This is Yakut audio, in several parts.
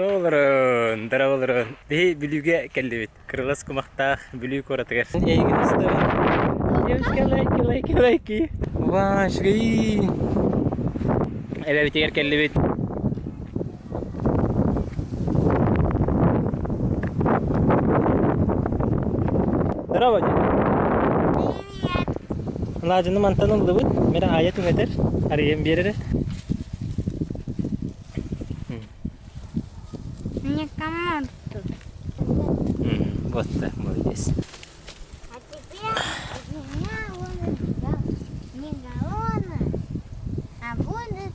Дорооболорун, дорооболорун. Биһи Бүлүүгэ кэллибит. Кырылас кумахтаах Бүлүү куоратыгар. Эйигин ыстабын. Девушка, лайки, лайки, лайки. Вау, үчүгэй. Эбэбитигэр кэллибит. Здорово, Привет. Алаадьыны мантан ыллыбыт. Мэрэ Аайа түҥэтэр, арыйан биэрэрэ. Мне команд тут. Вот так, молодец. А теперь у меня будут не галлоны, а будут...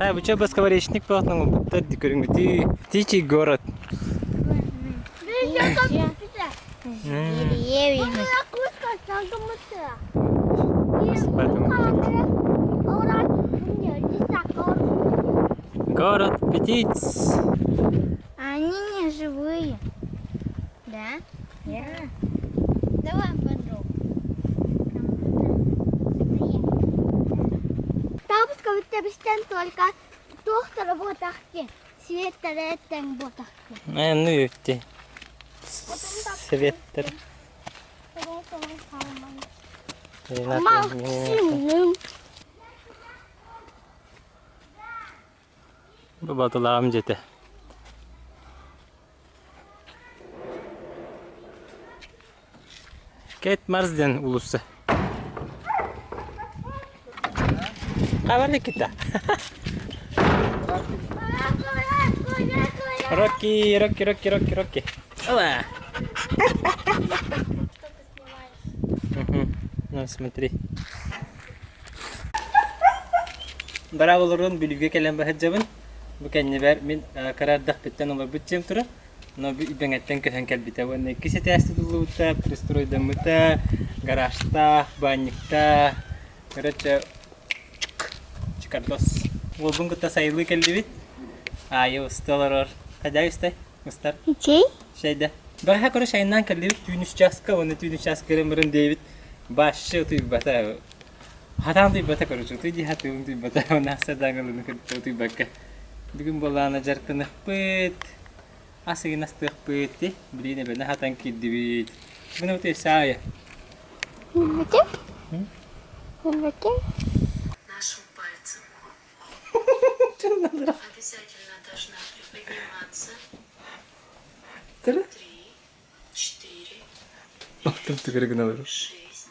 А, вы что, скворечник пахнул, будто Тихий город. Деревьями. Город птиц. Они не живые. Да? Да. Давай подруг. Табыска только доктор ботахти. Светтер ботахти. Э, ну юпти. Светтер. Максимум. Бу батылаам дьэтэ. Кэт Марсден улуса. Хабар кита. Рокки, Рокки, Рокки, Рокки, Рокки. Ола. Ну, смотри. Бара олорон бүлүүгэ кэлэн баһыдьабын. Бу кэннибэр мин кыраардахпыттан олорбут дьиэм турар. Но бэҥэттэн көһөн кэлбитэ уонна иккис этээс тутуллубута, пристройдаммыта, гаражтаах, баанньыктаах, короче, чикардос. Уолбун кытта сайылыы кэллибит. Аайы уста олорор. Хадьай устай? Устар? Чэй? Шайда. Баха короче шайынан кэллибит түүн үс чааска уонна түүн үс чааска кэлэн баран диэбит башы утуйбата. Хатаан утуйбата короче утуй дии хатыыбын утуйбата уонна садаҥалыны кытта утуйбакка. Бүгүн буоллаҕына дьарыктаныахпыт. Ас игин астыахпыт дии. Билигин эбэни хатан киирдибит. Бүгүн утуй саайа. Билбэтим. Билбэтим. Нашим пальцем обязательно должна приподниматься. Три, четыре, пять, шесть.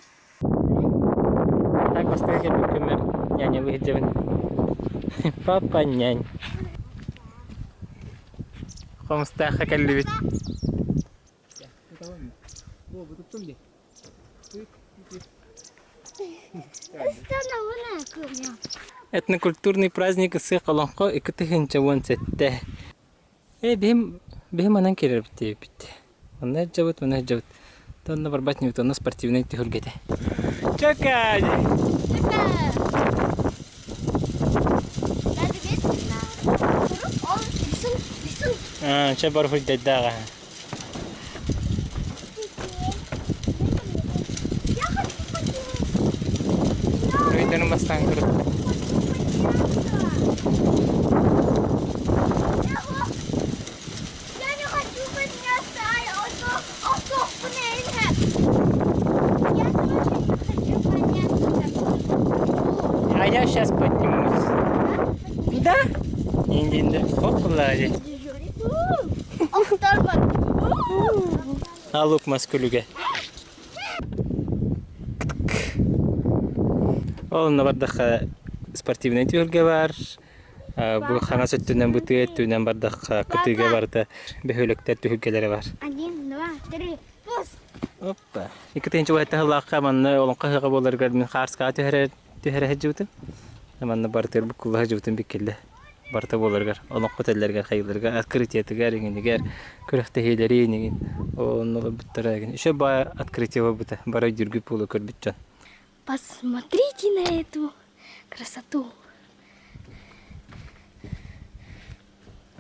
Так бастакы кэлбит күммэр нянялыы сылдьабын. Папа нянь. Хомустаахха кэллибит. Этнокультурный праздник Ысыах Олоҥхо 2017. Ээ, биһим, биһим манан кэлэрбит диэбиппит. Онно сылдьабыт, манна сылдьабыт. Онно барбат инибит, онно спортивнай түһүлгэтэ. Чөкөй! Аа, чэ бар хуйдайдааҕа. Өйдөнүн бастаан көрүп. А я сейчас поднимусь. Да? Индинде. Хоп, лади. Алук мас күлүгэ. Ол онно бардахха спортивнай түһүлгэ бар. Бу хаҥас өттүнэн бытыы өттүнэн бардахха кытыыга барыта бөһүөлэктэр түһүлгэлэрэ бар. Один, два, три, пуск. Оппа. Икки тыһыынча уһайта сыллаахха манна олоҥхо ыһыаҕа буоларыгар мин хаарскаҕа түһэрэ түһэрэ сылдьыбытым. Манна барытыгар буккулла сылдьыбытым биккиллэ. Барыта буоларыгар, олоҥхо тэллэригэр, хайыыларыгар, открытиетыгар, иҥинигэр, күрэхтэһиилэри иҥин онно олорбуттара игин. Еще ба открытие буолбута, бары өйдүүргүт буолуо көрбүт дьон. Посмотрите на эту красоту.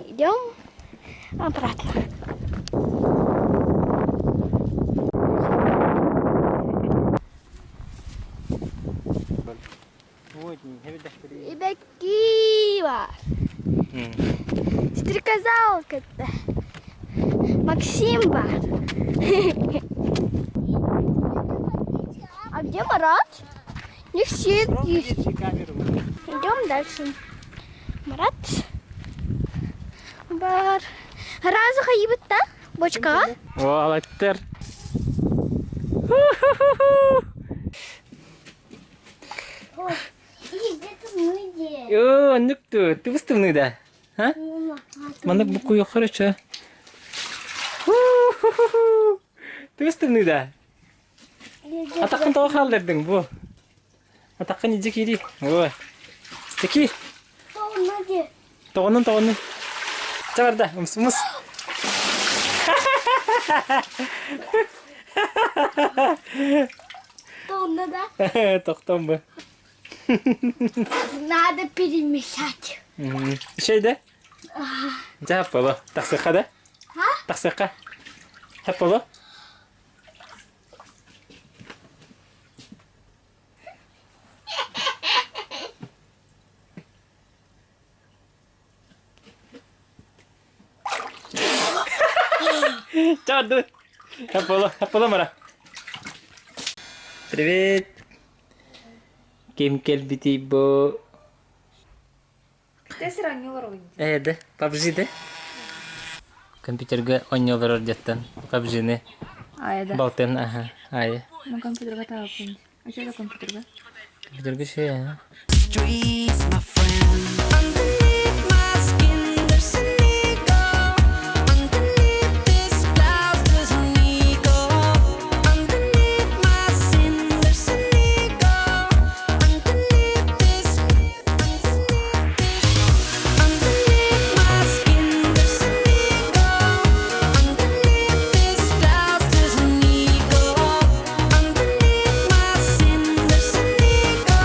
Идем обратно. Ибэкки бар. Стрекоза кытта. Максим бар. А где Марат? Не все есть. Идем дальше. Марат бар. Разы хайыбыт да? Бочкаҕа? Уолаттар. Оо, оннук дуу, тыбыс тымныы да? А? Маннык буккуйуоххар өчө. Тыбыс тымныы да? Атаххын тоҕо хааллардыҥ бу? Атаххын илдьэ киирии. Ой. Таки. Тоҕонун тоҕонун. Чэ барда, умсумус. Тоҕонно да? Тохтон бу. Надо перемешать. Şey да? Дьэ хаппало. Тахсыхха да? Тахсыхха. Хаппало. Чао, Хаппало, хаппало мара. Привет. Ким кэлбитий бу? Ээ да, PUBG да? Компьютерга оонньуу олорор дьаттан PUBG-ны Аайа да. балтын аха аайа. Ну компьютерга тааппын. Очо да компьютерга. Компьютерга шей аа. Streets, my friend. Underneath my skin, there's an eagle. Underneath this cloud, there's an eagle. Underneath my sin, there's an eagle. Underneath this, underneath this. Underneath my skin, there's an eagle. Underneath this cloud, there's an eagle. Underneath my sin, there's an eagle.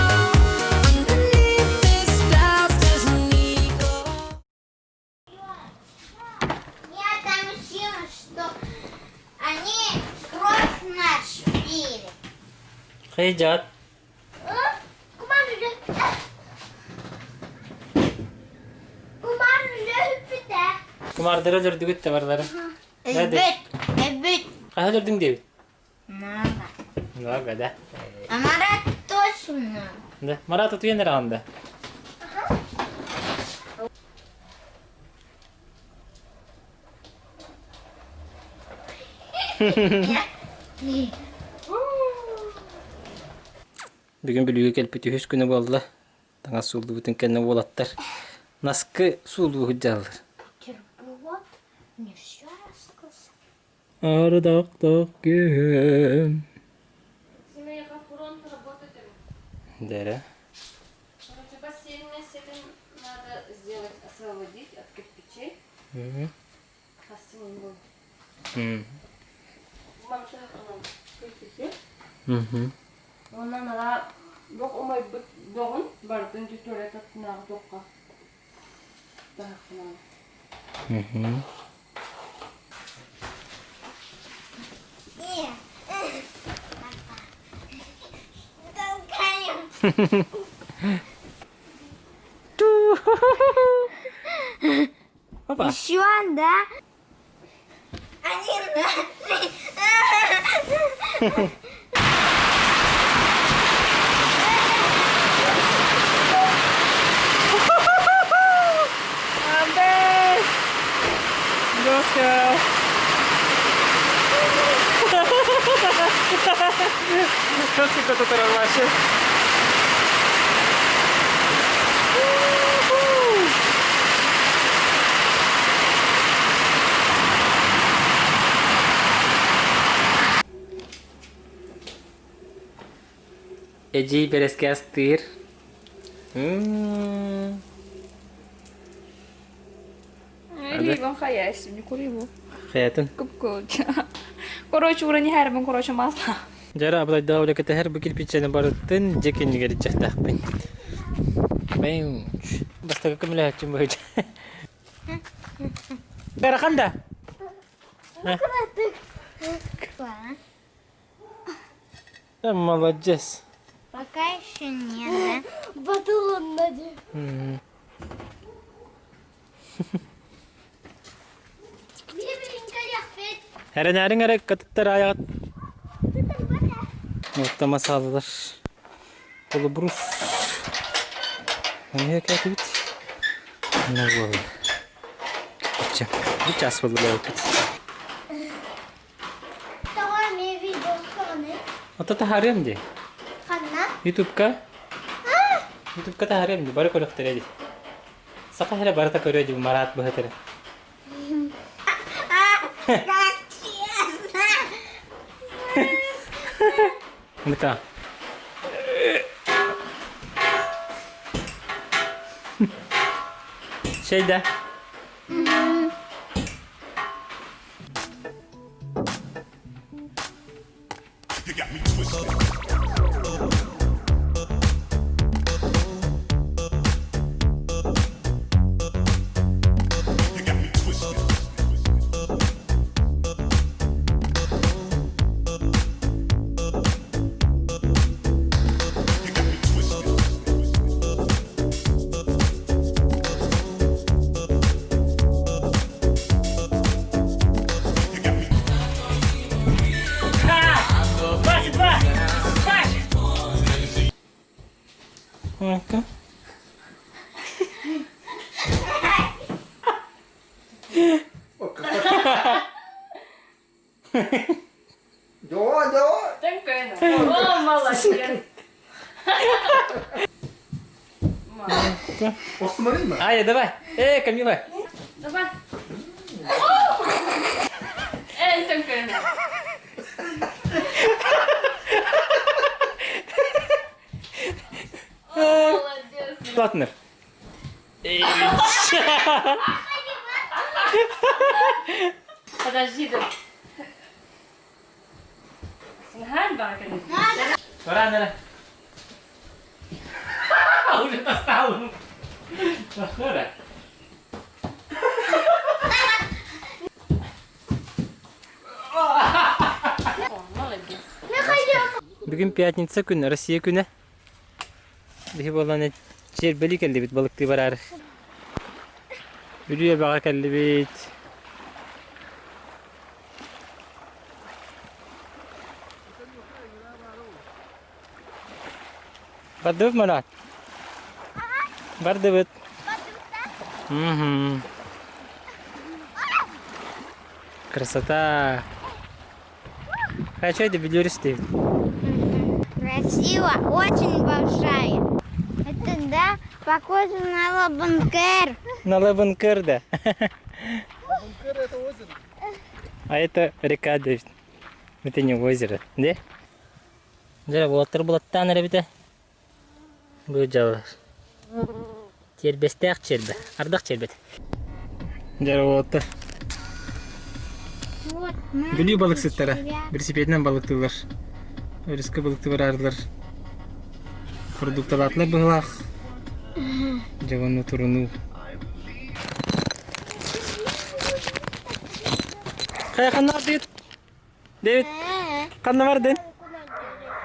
Underneath this cloud, there's an eagle. Я там учила, что они кровь нашу пили. Хайдьаат. Кумаардары өлөрдүгүт да барлары. Өлбүт, өлбүт. Хаһан өлөрдүҥ диэбит? Мама. Много, да? А Марат точно. Да. Марат утуйан эрэ да. Бүгүн Бүлүүгэ кэлбит үһүс күнэ буолла. Таҥас сууллубутун кэннэ уолаттар наскы суулуу сылдьаллар. Бутерброд мне все рассказал. Ардахтах күһүм. Дэрэ. Короче, бассейн с этим надо сделать, освободить от кирпичей. Бассейн был. Онон ала бох умайбыт боҕун барытын түтүөрэ таттынааҕы туохха таһахтынаҕы. Нет. Толкаем. Опа. Еще, да? Один, два, три. Андрей! Доска! Как ты тут вообще? Эдьиий бэрэски астыыр. Илиибин хайа не курибу. Хайатын. Кып-кылыч. Короче, ура не хэрбин, короче, масло. Дьара абылайдаах үлэ кэтэһэр бу кирпииччэни барытын дьэ кинигэр иччэхтээхпин. Бэйнч. Бастакы көмөлөһөөччүм быһыыча. Ыарахан да? Молодец. Пока еще нет, да? Батылынна дии. Эрэнээриҥ эрэ кытыттар айаҕыт. Отта масалалар. Полубрус. Эмиэ кээтибит. Ну буолла. Чэ, бу час буолла Тоҕо эмиэ видео саҕаны? Ото таһаарыам дии. Ханна? Ютубка. Ютубка таһаарыам дии, бары көрөхтөрө дии. Саха эрэ барыта көрүө дии, Марат быһытыры. Как честно! Мыта. Şeyde. You got me twisted. You got me twisted. You got me twisted. You got me 22! Ой-ка. О, молодец! Ая, давай. Эй, Камила. Давай. Эй, төҥкөйнө. Молодец. Платнер. Подожди, да. Сынхан баҕа Баран Уже достал. Бахара. Молодец. Бүгүн пятница күнэ, Россия күнэ. Биһи буолан чиэрбэли кэллибит балыктыы бараары. Бүлүү эбэҕэ кэллибит. Бардыбыт Марат? Бардыбыт. Угу. Красота. Хочу дебилюрис ты. Красиво, очень большая. Это да, похоже на Лабанкер. На Лабанкер, да. Лабанкер это озеро. А это река, Давид. Это не озеро, да? Дьэ, уолаттар булаттаан эрэбитэ. Бу дьалар. Тиэрбэстээх чиэрбэ. Ардах чиэрбэт. Дьэ, уолаттар. Вот, Бүлүү балыксыттара. Велосипединэн балыктыылар. Өрүскэ балыкты бараардылар. Продукталаатылар быһылаах. Дьэ, уонна турунуу. Хайа ханна бардыгыт? Дэвид, ханна бардын?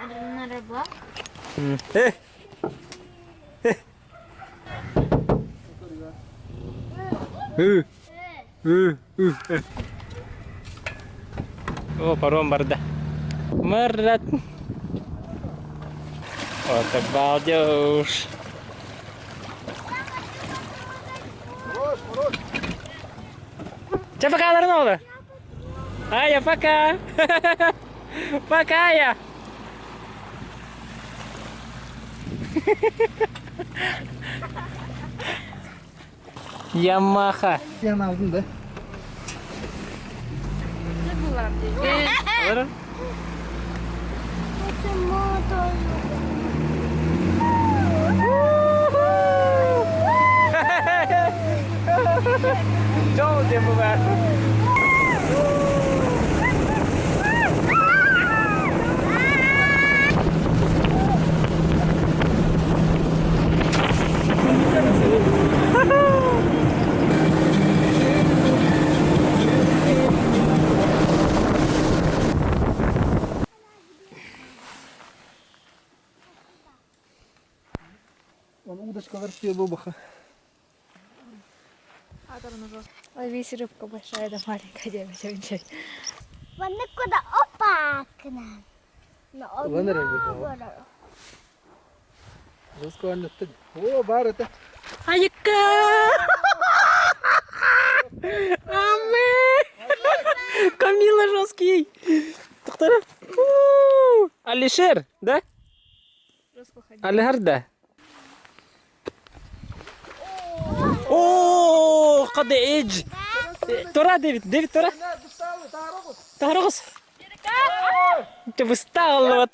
На рыбалку. Э! О, паром барда. Марат. Вот так балдеж. Че пока, Арнолда? Ая, пока! Пока, я! Ямаха. Sen aldın da. Alırım. Дьол диэн бу баар. Точкалар баха. Ловись, рыбка большая да маленькая, девочка. Манна куда опа к нам. Ылан эрэр бу. Жестко аннеттик. О, бар это. Айыкка! Амэ! Камила жесткий! Тоқтара! Алишер, да? Алихар, да? О, қады эдж! Тора, Дэвид, Дэвид, тора! Тарогус! Ты встал вот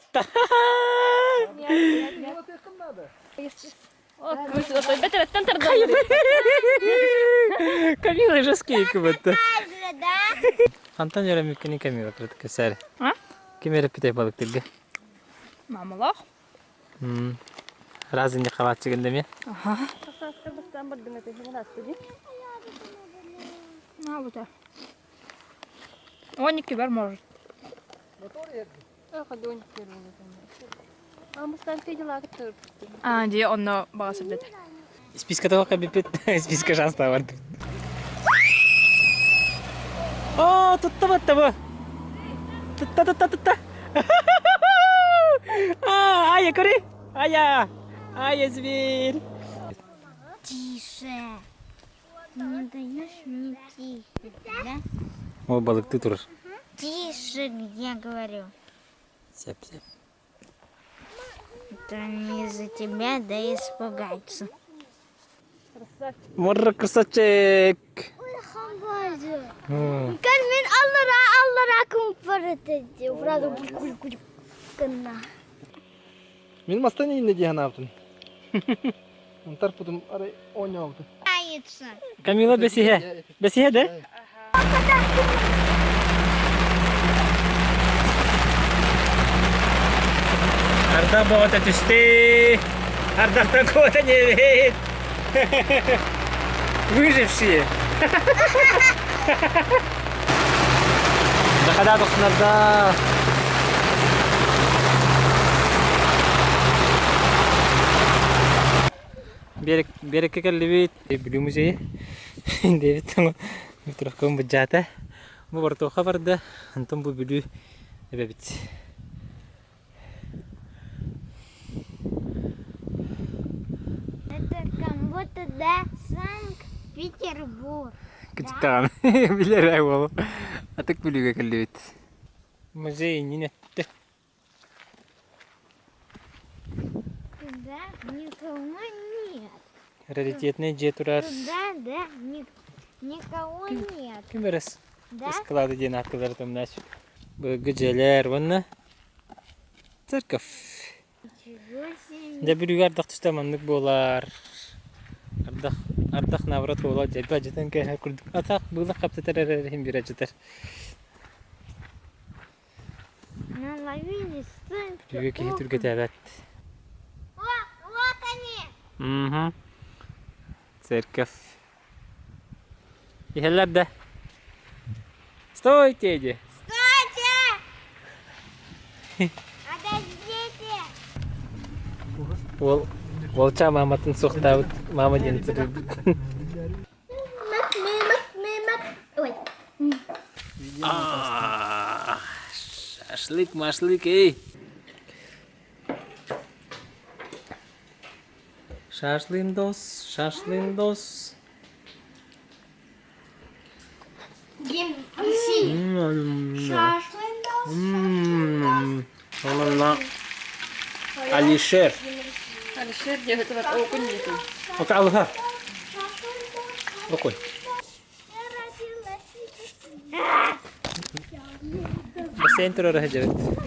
Камила жесткий как будто. Хантан өрөмүккүнү Камила кырытык сэр. А? Ким эреппитэй балыктырга? Мамалах. Разы не халатчыгын деме? Ага. На, вот так. Он не кибер может. А, где он на бағасы Списка того кабипет, списка шанста бар. О, тутта батта бу. Тутта тутта тутта. А, ая, көрі. Ая. Ая, зверь. Тише. Не даешь мне тише, да? О, балыкты турар. Тише, я говорю. Сеп, сеп. Это они из-за тебя, да испугаются. Морра красавчик. Кан мен аллара аллара кумпарат Фразу кына. Мин мастан инне диһан аптын. Онтар путум арай оñообутун. Нравится. Камила бесиһэ. Бесиһэ да? Ардах боҕото түсти. Ардахтан куота диэбит. Выжившие. Дахада тохсунарда. Берекке кэллибит. Бүлүү музейы. Дэвид Митрохкон быдьаата. Бу бортуоха барда. Онтон бу Бүлүү эбэбит. Это как будто да Санкт-Петербург. Кытыктаҕан билэр уолу. Атык Бүлүүгэ кэллибит. Музей иннин өттө. Туда никого нет. Раритетный дьиэ турар. Туда, да, ни- никого нет. Ким эрес Да? склады диэн ааттылар тумнач. Былыргы дьиэлэр уонна церковь. Ничего себе. Дьэ Бүлүүгэ ардах түстэ маннык буолар. Ардах ардах наоборот буола дьэлбэ алдьатан кээһэр курдук. Атах быылах хаптатар эрэ иһин биир алдьатар. Наловили столько Бүлүүгэ киһи окуней. түргэтээбэт. О, вот они! Мгм. Церковь. Иһэллэр да? Стойте, иди. Стойте! Подождите! Уол уолча мааматын суохтаабыт маама диэн суруйбут. Мак, мак, мак. Ой. Шашлык, машлык, эй! Шашлындос, шашлындос. Шашлындос. Онна Алишер. Алишер делает вот окунь детей. Ока алыха. Окунь. Бассейн турара сылдьабыт.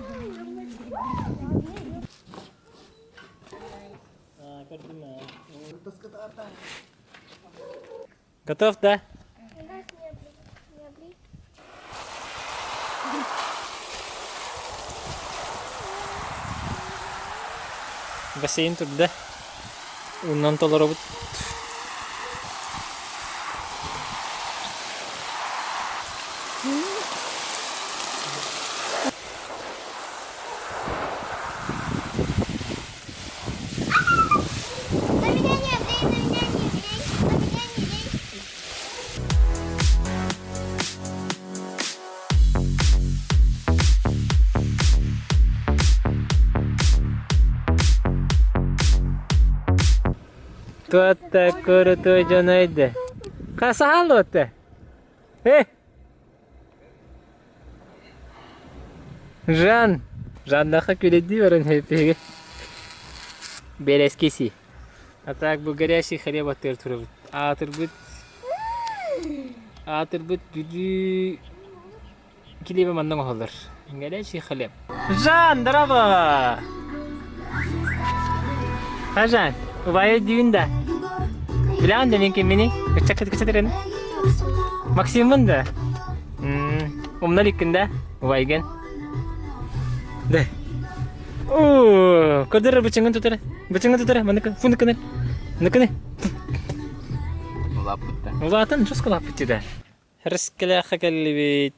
Готов, да? Бассейн турда. Уунан толоробут. На меня нет! Туотта курутуй дьонойда. Хасаһал уотта. Э! Жан! Жаннаха күлэдии баран хэппиһиги. Бэрэскиси. А так бу горящий хлеб аттыгар турабыт. Аатырбыт аатырбыт бүлүү килиэбэ манна оҥоһуллар. Горячий хлеб. Жан, здорово! А, Жан, убайа дүүн да. Билэҕин да мин кимминий? Кыччак кыччат Максиммын да? Умна иликкин да? Убайгын. Да. Оо, көрдөр бычыҥын тутар. Бычыҥын тутар, маннык фуныккыны. Ныкыны. Улааппыт да. Улаатан, жестко улааппыт да. Рискэлээххэ кэллибит.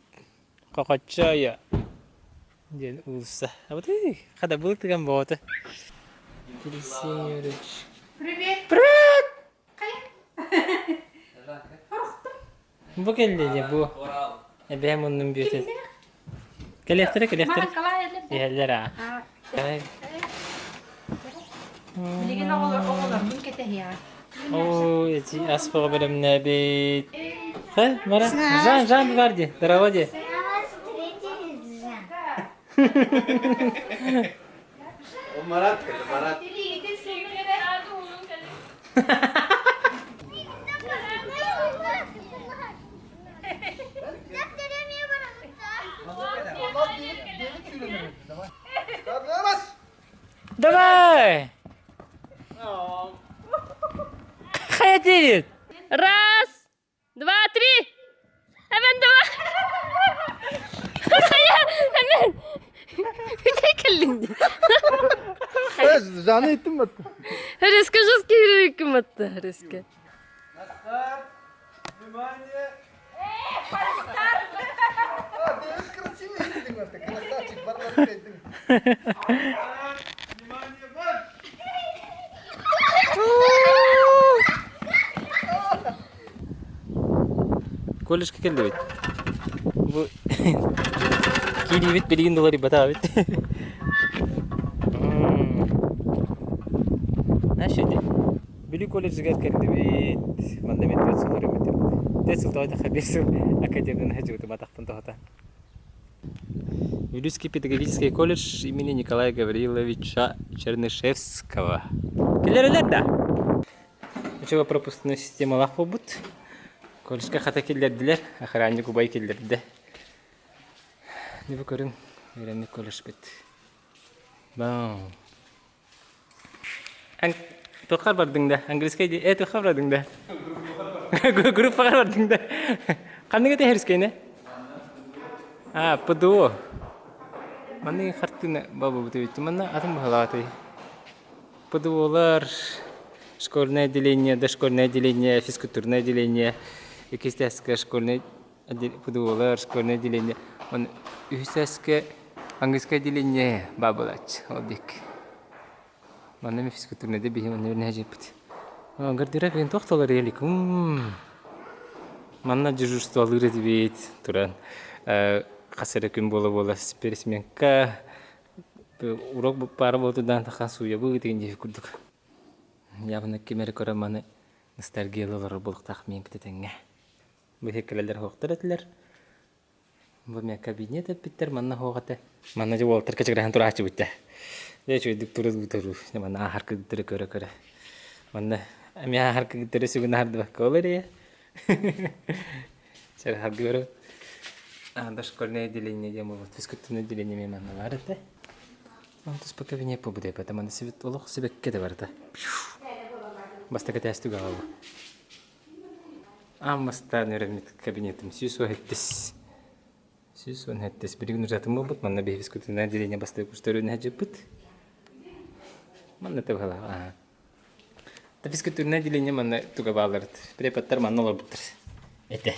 Хохоччойо диэн уулусса. Абытый, хадабыл тыган боҕото. Привет! Привет! Бу кэллэ дьэ бу. Эбээм муннун бүөтэ. Кэлиэхтэрэ, кэлиэхтэрэ. Иһэллэр аа. Билигин оҕолорбун кэтэһиэҕэ. Оо, эти ас бөҕө бэлэмнээбит. Хэ, Мара, Жан, Жан бар дии, здорово дии. Марат, Марат. Давай! Хайа диэбит? Раз, два, три! Эбэн два! Хайа, эбэн! Үтэй кэллиҥ дии. Жаны иттим батты. Резко жестко киирэриккин батта, резко. Внимание! А, Дэвид красивый иттиҥ батты. Красавчик, барлары кэйдиҥ. Внимание, марш! Колледжка кэллибит. Бу киириибит билигин доларыйбатаабыт. Знаешь, эти Бүлүү колледжыгар кэллибит. Манна мен 4 сыл өрөммүтүм. 4 сыл тоҕо 5 сыл академияны сылдьыбытым атахпын тоһута. Вилюйский педагогический колледж имени Николая Гавриловича Чернышевского. Кэлэрэлэр да? Учеба пропускной системалаах буолбут. Колледжка хата киллэрдилэр, охранник убай киллэрдэ. Дьэ бу көрүҥ, үөрэммит колледжпыт. Бау. Туоххар бардыҥ да? Английскай дии. Э, туоххар бардыҥ да? Группаҕар бардыҥ да? Ханнык этэ хэрискэйне? А, ПДО. Маннык хартыына бабыбыт эбит. Манна атын быһалаатый. ПДОлар, школьное отделение, дошкольное отделение, физкультурное отделение, иккис школьное ПДОлар, школьное отделение. Он үһүс английское отделение баабылач ол диэки. Манна ми физкультурнайда биһи манна бирнэһэ дьиэппит. Гардера билин туох толор елик. Манна дежурстволыыр этибит туран хас эрэ күн буола-буола пересменка урок пара буолтудаан тахан сууйабыт деген диэки курдук. Явно ким эрэ көрө маны ностальгиялыы олорор буолуохтаах миин кытытэҥҥэ. Бу кэлэлэр хоохтор этилэр. Бу мэ кабинет эппиттэр манна хоох этэ. Манна дьэ уолаттар кэчигирэһэн турааччыбыт дэ. Дьэ үчүгэйдик турар Манна ааһар кыргыттары көрө-көрө. Манна эмиэ ааһар кыргыттары сүгүн аһардыбакка ол эрэ. Чэ харгы Дошкольное отделение диэн буолбут. Физкультурное отделение эмиэ манна баар этэ. Туспа кабинет буолбут эбит. Манна сибит олох сибэкки да барыта. Бастакы этээс түгэҕэ бу. Аан бастаан үөрэммит кабинетым 117. 117. Билигин ужатым буолбут. Манна биһи физкультурное отделение бастакы курстар үөрэнэ сылдьыппыт. Манна табыһалаах. Физкультурное отделение манна туга бааллар. Преподтар манна олорбуттар. Этэ.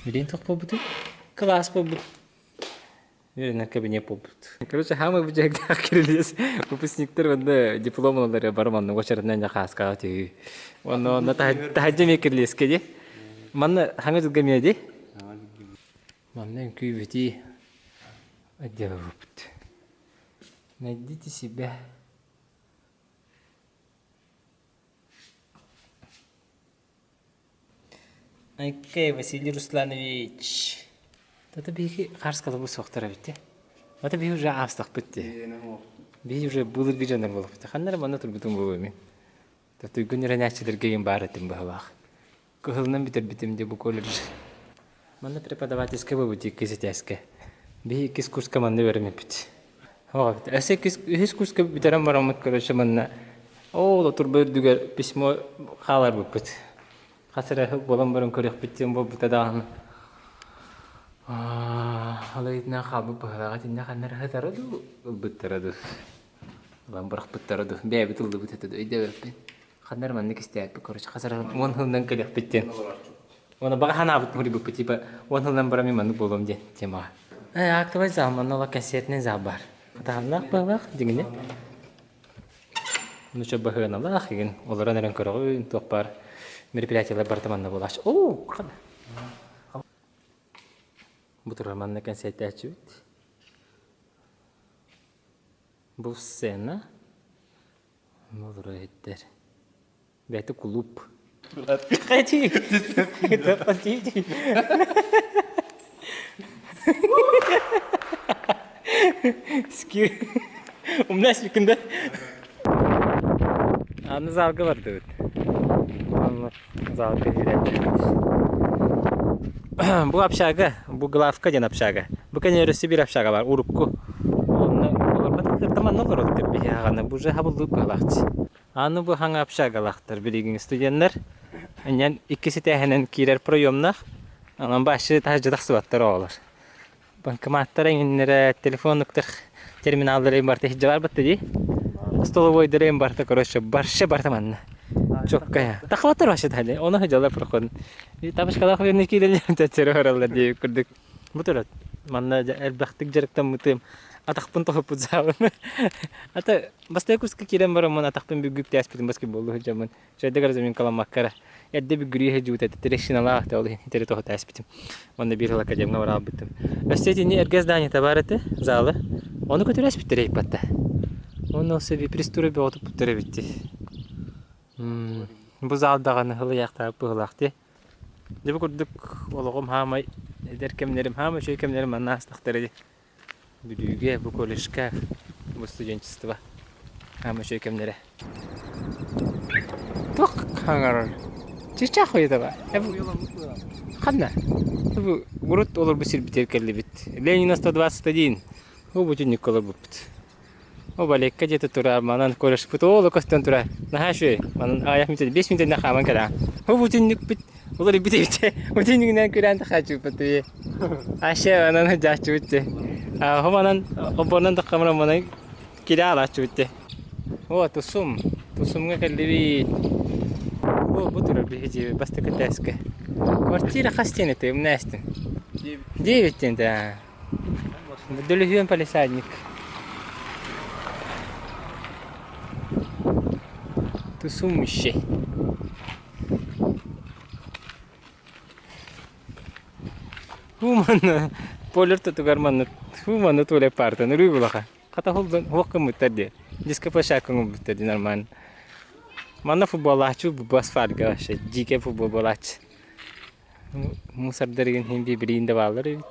Билигин туох буолбутуй? Кылаас буолбут. Үөрэнэр кабинет буолбут. Короче, самый быдьаһыктаах кирилиэс выпускниктар манна диплом ылаллар бары манна уочаратынан дьэ хааскаҕа түһүү. Онно онно таһырдьа эмиэ кирилиэскэ дии. Манна хаҥа дьылга эмиэ дии. Манна үҥкүү бүтии отдела буолбут. Найдите себя. Окей, Василий Русланович. Тата биһиги хаарскалабыт суохтар эбит дии. Ата биһи уже аастахпыт дии. Биһи уже былыргы дьоннор буолбут. Ханна эрэ манна турбутум буолуо мин. Туйгун эрэнээччилэргэ игин баар этим быһалаах. Кыһылынан бүтэрбитим дии бу колледж. Манна преподавательскай буолбут иккис этээскэ. Биһи иккис курска манна үөрэммиппит. Өссө иккис, үһүс курска бүтэрэн бараммыт, короче, манна ол турба үрдүгэр письмо хааларбыппыт. Хас эрэ буолан баран көрүөхпүт диэн буолбута даҕаны. Ол ыйытынан хаалбыт быһыылааҕа итиннэ ханна эрэ сытара дуу, ылбыттара дуу. Ылан бырахпыттара дуу, бэйэбит ыллыбыт этэ дуу, өйдөөбөппүн. Ханна эрэ маннык истээппит, короче, хас эрэ уон сылынан кэлиэхпит диэн. Уонна баҕа санаабыт муруйбуппут, типа уон сылынан баран мин маннык буолуом диэн темаҕа. Ээ, актовай зал, манна олох кэнсиэртинэй зал баар. Хатаһыннаах быһыылаах, дьиҥинэ. Нуча баһыаналаах игин олорон эрэн көрөҕүн туох баар мероприятиелар барыта манна буолааччы. Оо, хана. Бу турар манна кэнсиэртээччибит. Бу сцена. Олору иһиттэр. Бэйэтэ кулууп. Хотите? Хотите? Умнас күндэ. Аны залга бардыбыт. Аны залга киирээччибит. Бу общага, бу главка диэн общага. Бу кэнэ өрөссө биир общага бар, урукку. Онно олорбот кытта манна олорор деп биһиэхэ бу уже хабыллык быһалаахчы. Аны бу хаҥа общагалаахтар билигин студеннар. Инньэн иккис этээһинэн киирэр проемнаах. Онон бааччы таһырдьа тахсыбаттар оҕолор. Банкоматтар эҥиннэрэ, телефонуктар терминаллара им барыта иһирдьэ барбатта дии. Столовойдара им барыта, короче, барша барыта манна. Чоккая. Тахабаттар вообще таһырдьа. Ону сылдьаллар проходун. Табышкалаах уйунна киирэллэр төттөрү бараллар диэбит курдук. Бу турат. Манна элбэхтик дьарыктаммытым. Атахпын тоһуппут заалым. Ата Бастакы курска киирэн бараммын атахпын бүггүктээспитим баскетболлуу сылдьаммын чайда разминкаламмакка эрэ эрдэ бүггүрүү сылдьыбыт этэ трещиналаах этэ ол иһин итери тоһутааспытым уонна биир сыл академҥа бараалбытым өссө итини эргэ зданиета баар этэ залы ону көтүрээспиттэрэ ыйпатта уонна ол сэби пресс-тура бөҕө туппуттар эбит дии бу зал даҕаны сылыйаахтаабыт быһыылаах дии дьэ бу курдук олоҕум хаамай эдэр кэмнэрим хаамай үчүгэй кэмнэрим манна аастахтара дии Бүлүүгэ, бу колледжка, бу студенчество хаама үчүгэй кэмнэрэ. Туох хаҥарар? Чычах уйатаба. Ханна? Бу урут олорбут сирбитигэр кэллибит. Ленина 121. Бу бүтүннүккэ олорбуппут. О, балекка диэти турар, манан колледжпыт ол көстөн турар. Наһаа үчүгэй. Манан аҕыйах мүнүүтэ, 5 мүнүүтэннэ хааман кэлэҕин. Бу бүтүннүкпүт Улар ибит ибит утинигинэн күрээн тахааччыбыт тии. Аша анан жааччыбыт ти. Хоманан обонан тахамра манан кире алааччыбыт ти. О, тусум. Тусумга кэллибит. Бу бу турар биһиги бастакы этээскэ. Квартира хас диэн этэй умнаастын? Девять диэн да. Дөлүһүөн полисадник. Тусумище. Һуу манна поле ортотугар манна һуу манна туалет паартан өрүү булаха. Хата холдон хуох гыммыттар диye. Дископлощадка оҥорбуттар дии нормально. Манна футболлааччы бу асфальтга вообще дьиикэй футбол буолааччы. Мусордар игин иһин бириин да бааллар эбит.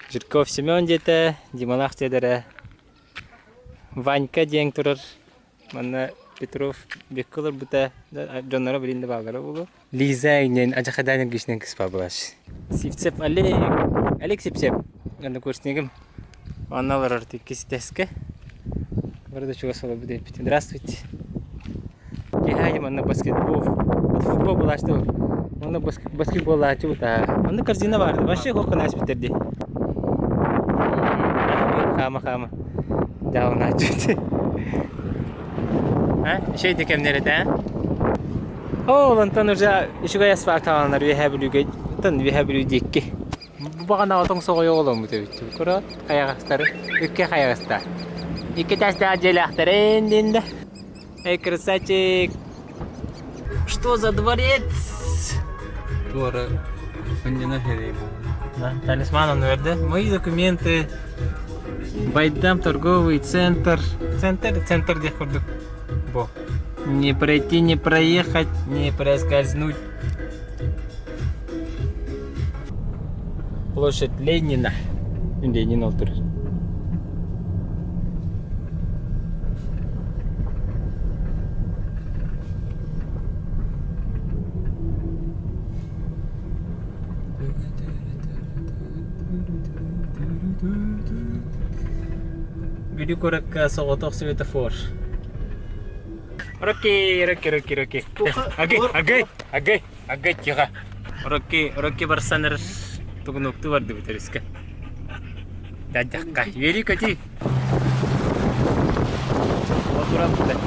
Жирков Семен диэтэ, Дималаах диэлэрэ. Ванька диэн турар Манна Петров бэккэ олорбута, дьонноро билин да бааллара буолуо. Лиза иннин Адьахадан эргичинэн кыспа булач. Сивцев Олег, Олег Сивцев, однокурсникым. Онно олорор иккис тэскэ. Бары да чугас олорбут эппит. Здравствуйте. Киһи манна баскетбол. Футбол булаачты. Онно баскетболлааччы бутаа. Онно корзина баар. Вообще хохкун ааспыттар дии. Хаама-хаама. Дьаалынааччы. А? Үчүгэй да кэмнэр этэ, а? Ол онтон уже үчүгэй асфальт хааланар Үөһээ Бүлүүгэ, оттон Үөһээ Бүлүү диэки. Бу баҕанаҕа тоҥ соҕойо оломмут эбит. Курот хайаҕастары, икки хайаҕаста. Икки этээстээх дьиэлээхтэрин диэн да. Эй, красавчик! Что за дворец? Туора Анньына Да, талисман он верде. Мои документы. Байдам торговый центр. Центр, центр диэх курдук. Бо. Не пройти, не проехать, не проскользнуть. Площадь Ленина. Ленин ол турар. Бүлүү куоракка соҕотох светофор. Рокки, Рокки, Рокки, Рокки. Агай, агай, агай, агай, тихо. Рокки, Рокки барсан эрэр тугунуктуу бардыбыт өрүскэ. Дядяхка, вери көтүй. Отурабыт.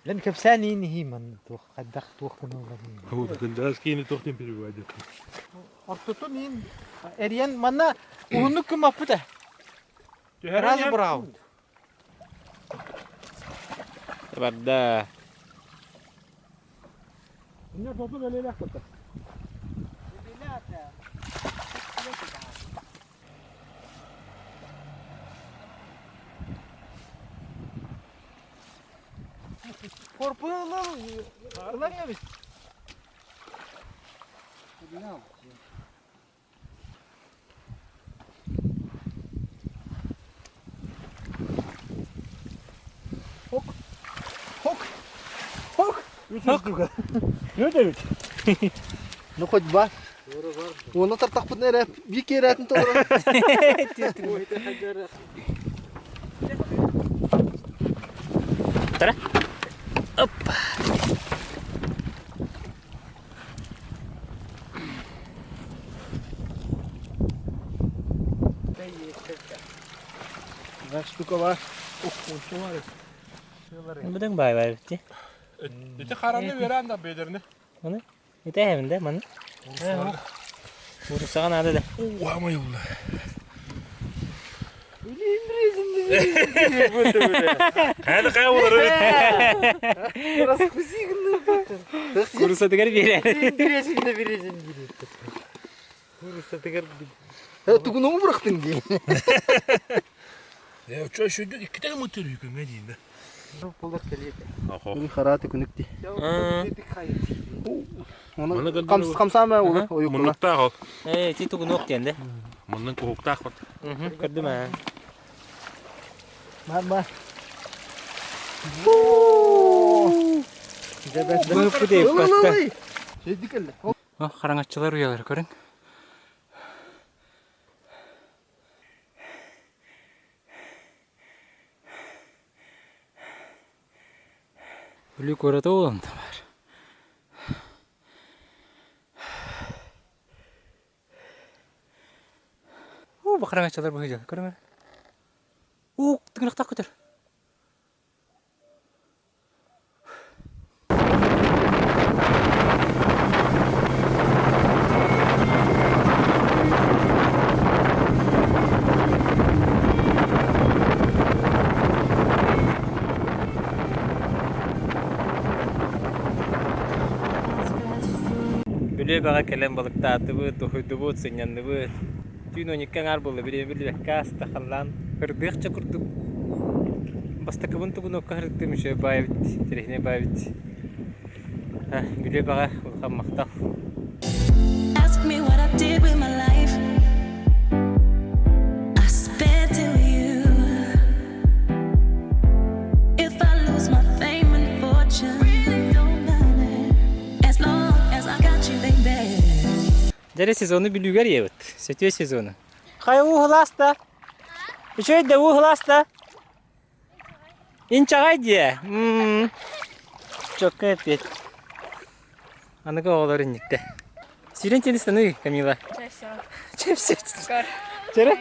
Лэн кэпсээн иин иһии манна туох хайдах туох гыналларын. Кындаас киини туох диэн переводит. Ортотун иин эрийэн манна уһуннук кыммаппыт ээ. Раз быраабыт. Барда. Корпуну ылан эбит. Hok. Hok. Hok. Hok. Ne demek? Ну хоть два. Уонна тартахпытына эрэ биир киэрээтин толорон. Тара. Опа. Два штука бар. Ух, ончу бар. Бұдан бай бай бітті. Ити хараны веран да бедерни. Оны? Ите әмінде, маны. Урусаға надо да. Уамай улла. Хайда кая болар. Куруса тегер бере. Бересин де бересин Тугуну бырахтың дии. Э, чё шүдүк икките мытыр үкүнгө дейин да. Бүгүн хараты күнүк ди. Маны Камсама улы ойуктуна. Муннуктаах ол. Э, ти тугунук диэн Муннун куһуктаах вот. Көрдүм аа. Ма. Хараҥаччылар уйалар көрүҥ. Бүлүү куората буолан да баар. Уу, бу хараҥаччылар быһыйдылар, көрүҥ эрэ. Уу, тыҥырахтаах көтөр. Бүлүү баҕа кэлэн балыктаатыбыт, уһуйдубут, сынньанныбыт. Түүн он икки аҥаар буолла, бириэмэ биллибэккэ ааста, халлаан ырдыахча курдук. Бастакыбын тугунуокка сырыттым, үчүгэй баай эбит, интэриэһинэй баай эбит. Бүлүү баҕа улахан махтал. Ask me what I did with my life. I spent it with you. If I lose my fame and fortune, really don't matter. As long as I got you, baby. Дьэ сезону Бүлүүгэр ийэбит. Сөтүө сезону. Хайа уу сылаас да? Үчүгэй да уу сылаас да? Инчэҕэй диэ. Чокка эппиэт. Аныгы оҕолор инниктэ. Сирен теннистаныы, Камила. Чэ все. Чэрэ.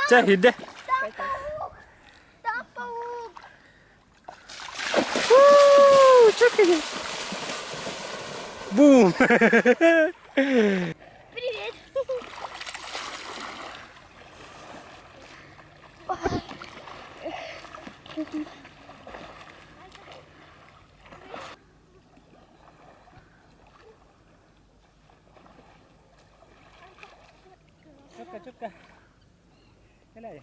Чэ, хирдэ. Там паук. Чөккө. Бум! Привет. Чөккө, чөккө. Кэлээ.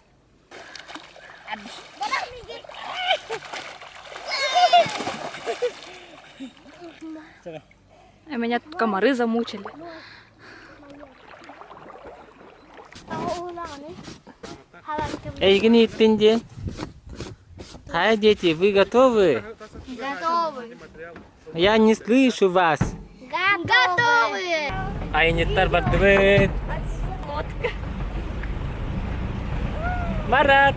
А меня тут комары замучили. Эйигин ииттин диэн. Хай, дети, вы готовы? Готовы. Я не слышу вас. Готовы. Айнеттар бардыбыт. Лодка. Марат!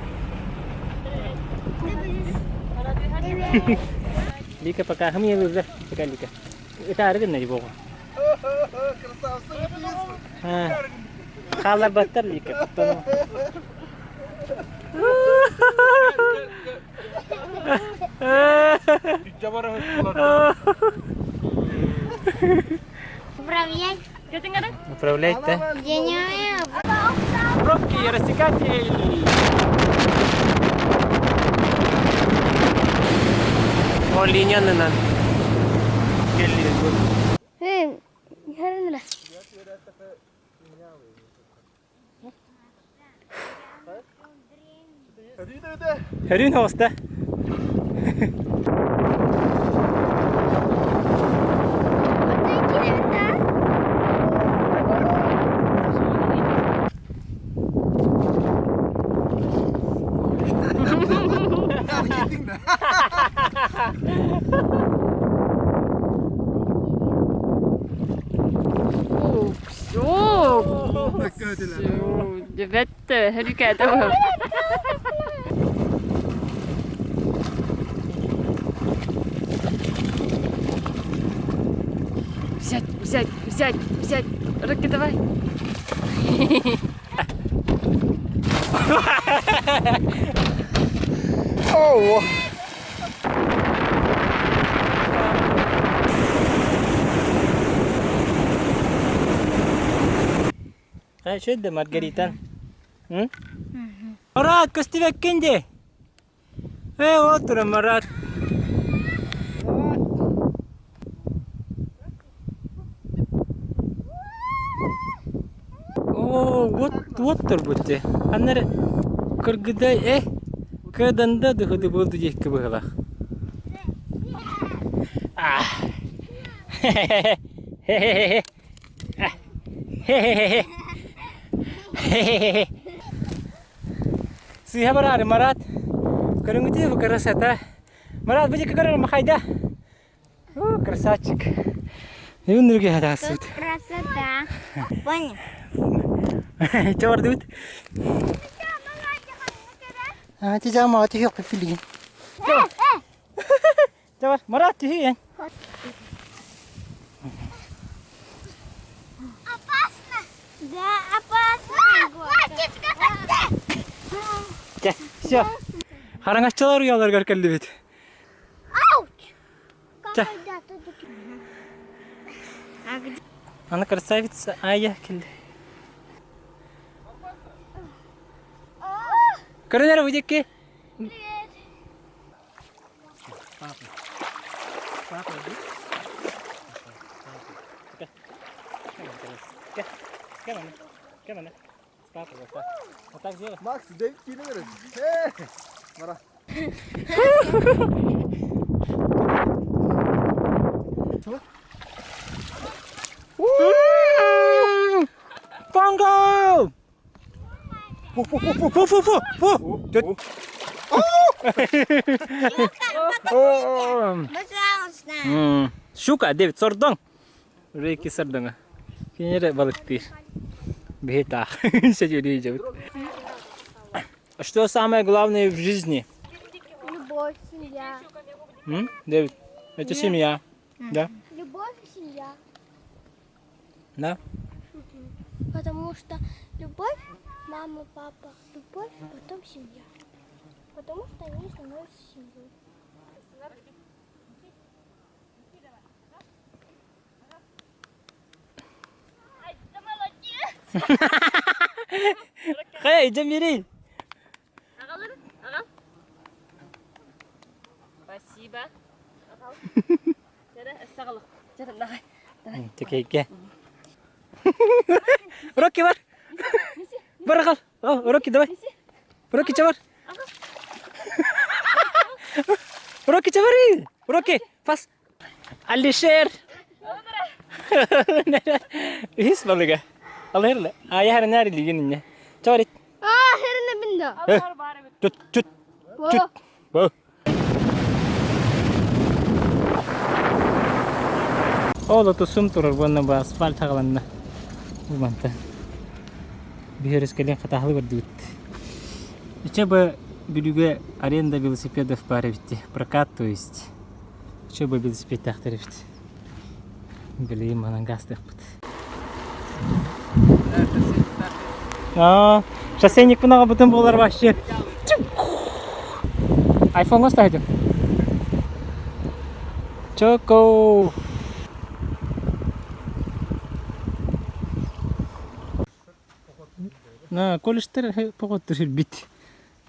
Лика пока хам елызда. Пока Лика. Ытаары гынна дии буоҕу. Хаалларбаттар Лика. Управлять. Управлять, да? Я не умею. Пробки, рассекатель! О, линянынан. Хөрүн хоста. Все. Ребята, ребята. Взять, взять, взять, взять. Руки давай. Ого! Хорошо да, Маргарита? Марат, көстүбэккин дии! Ээ, ол туран Марат. Оо, уот, уот турбут дии. Ханна эрэ кыргыдай, э, кыаданда дыхыды буолду диэкки быһыылаах. А. Хе-хе-хе. Хе-хе-хе. Хе-хе-хе. Сыыһа бараары, Марат. Көрүҥүтүй бу красота. Марат, бу диэки көрөр махайда. О, красавчик. Үнүргэ хатаасыбыт. Красота. Понял? Чабардыбыт. А, ти жама, ти yok пилигин. Чабар, Марат, түһүйэн. Опасно. Да, опасно. Чэ, все. Хараҥаччылар уйаларыгар кэллибит. Чэ. Она красавица, Ая кэллэ. Көрүнэр бу диэки. Привет. Папа. Папа, иди. Кем Папа, вот так. Вот так делай. Макс, дэйт киинэ берет. Э, Мара. Понго! Фу, фу, фу, фу, фу, фу, фу. Пожалуйста. Щука, Дэвид, сордоҥ. Рейки сордоҥа. Кинere балыктыыр. Бейтах. Что самое главное в жизни? Любовь, семья. М? Дэвид, это семья. Да? Любовь и семья. Да? Потому что любовь, мама, папа, любовь, потом семья. Потому что они становятся семьей. Хэй, Джамирин! Спасибо. Текейке. Рокки бар! Бар аҕал! Рокки, давай! Рокки, чабар! Рокки чабары! Рокки, пас! Алишер! Үһүс балыга. Алырла. Ая харынар илигин инне. Чорит. А, херне бинда. Тут, тут, тут. Бу. Ол тусум турар буонна бу асфальт хаҕаланна. Бу мантан. Биһөрүс кэлин хатаһылы көрдүбүт. Ичэ бу Бүлүүгэ аренда велосипедов баар эбит Прокат, то есть. Ичэ бу велосипедтаахтар эбит. Билигин манан гаастыахпыт. Аа, шоссейникпын аҕабытын буолар вообще. Айфоҥҥа ставим. Чоко. На, колледжтар поҕоттур сирбит.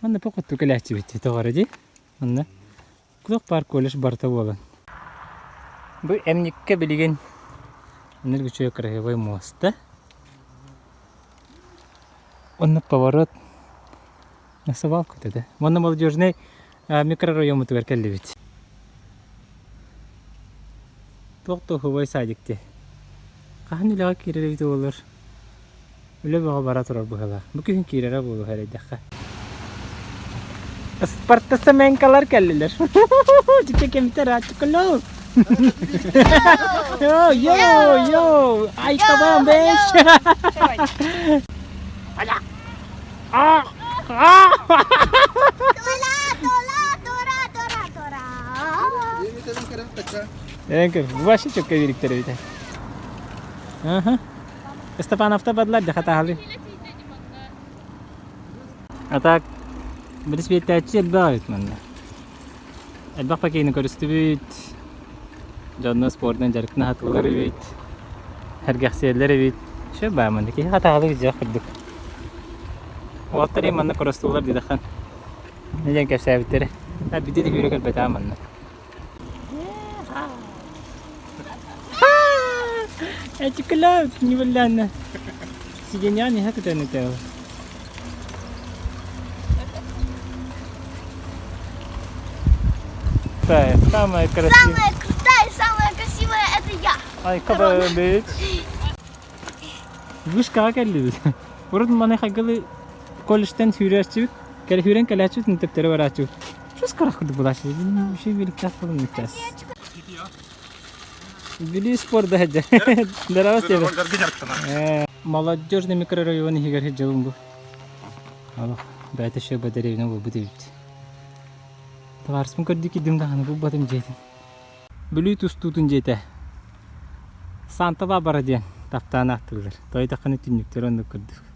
Манна поҕоттур кэлээччибит тоҕо дии. Манна Туох баар колледж барыта буолан. Бу эмниккэ билигин энергичүө кыраһыабай муоста. Онно поворот на свалку да. Уонна молодежный микрорайоммутугар кэллибит. Туох туһубай садик дии. Хаһан үлэҕэ киирэр эбит буоллар Үлэ бөҕө бара турар быһыылаах. Бу күһүн киирэрэ буолуо эрэйдэххэ. Спортсменкалар кэллилэр. Дьикке кемтер ачыкылоо. Йо, йо, йо! Ай, come on, bitch! А! А! Тула, тула, тура, тура, тура. Эҥкер, вообще чөккө бириктер эбит. Аха. Степановта бадлар да хатаһалы. А так, билисбиэттээччи элбэх эбит манна. Элбэх пакейны көрүстүбүт. Дьонно спордунан дьарыктана сатыыллар эбит. Сэргэхсийэллэр эбит. Все баа манна киһи хатаһалы дьиэх курдук. Уолаттар им манна көрөстуулар диэтэххин. Не диэн кэпсээбиттэрэ. Бүтү да үүрэ кэлбэтэ манна. Эчикилээ нивэллээннэ. Сиденьян иһэ көтөн этэ. Самая красивая. Самая крутая, самая красивая это я. Ай, кабалыт. Вышкаҕа кэллибит. Урут маны хайгылы колледжтан сүүрээччибит, кэлэ сүүрэн кэлээччибит, төптөрү барааччыбыт. Чус кырах курдук булааччы. Үчүгэй биликтээх буолан час. Бүлүү спорда сылдьар. Здорово, Степа. Молодежный микрорайон иһигэр сылдьабын бу. Алох, бэйэтэ шөбө дэриэбинэ буолбут эбит. Табаарыспын көрдүү киирдим даҕаны булбатым дьиэтин. Бүлүү тустуутун дьиэтэ. Санта Бабара диэн таптаан ааттыыллар. Тоойдоххуна түннүктэр оннук курдук.